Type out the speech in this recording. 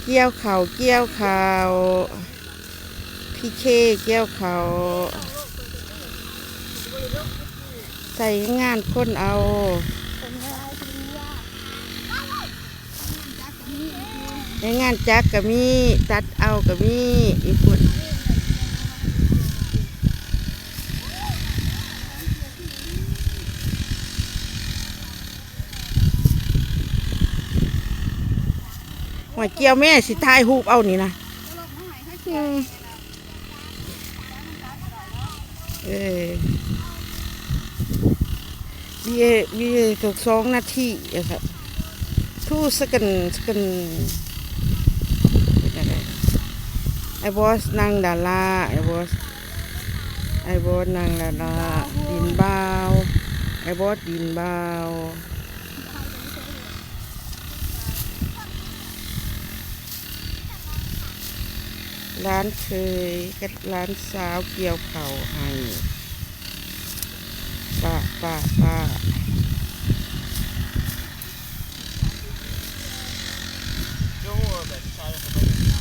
ກ່ຽວເຂົ້າ ກ່ຽວເຂົ້າ ພີເຄກ່ຽວເຂົ້າ ໃສ່ແຮງງານຄົນເອົາ ແຮງງານຈັກກໍມີ ຕັດເອົາກໍມີ ອີ່ພຸ້ນ. ຫ້ວຍ ກ່ຽວແມ່ ຊິຖ່າຍຮູບເອົານີ້ນະ. ອືມ ເອີ ເວ ເວ ສອງນາທີ ວ່າຊັ້ນ two second second. ເປັນຈັ່ງໃດ ອ້າຍບອສນັ່ງດາລາ ອ້າຍບອສ ອ້າຍບອສນັ່ງດາລາ ດິນບ່າວ ອ້າຍບອສດິນບ່າວ. ຫຼານເຂີຍກັບຫຼານສາວກ່ຽວເຂົ້າໃຫ້ ປະ ປະ ປະ.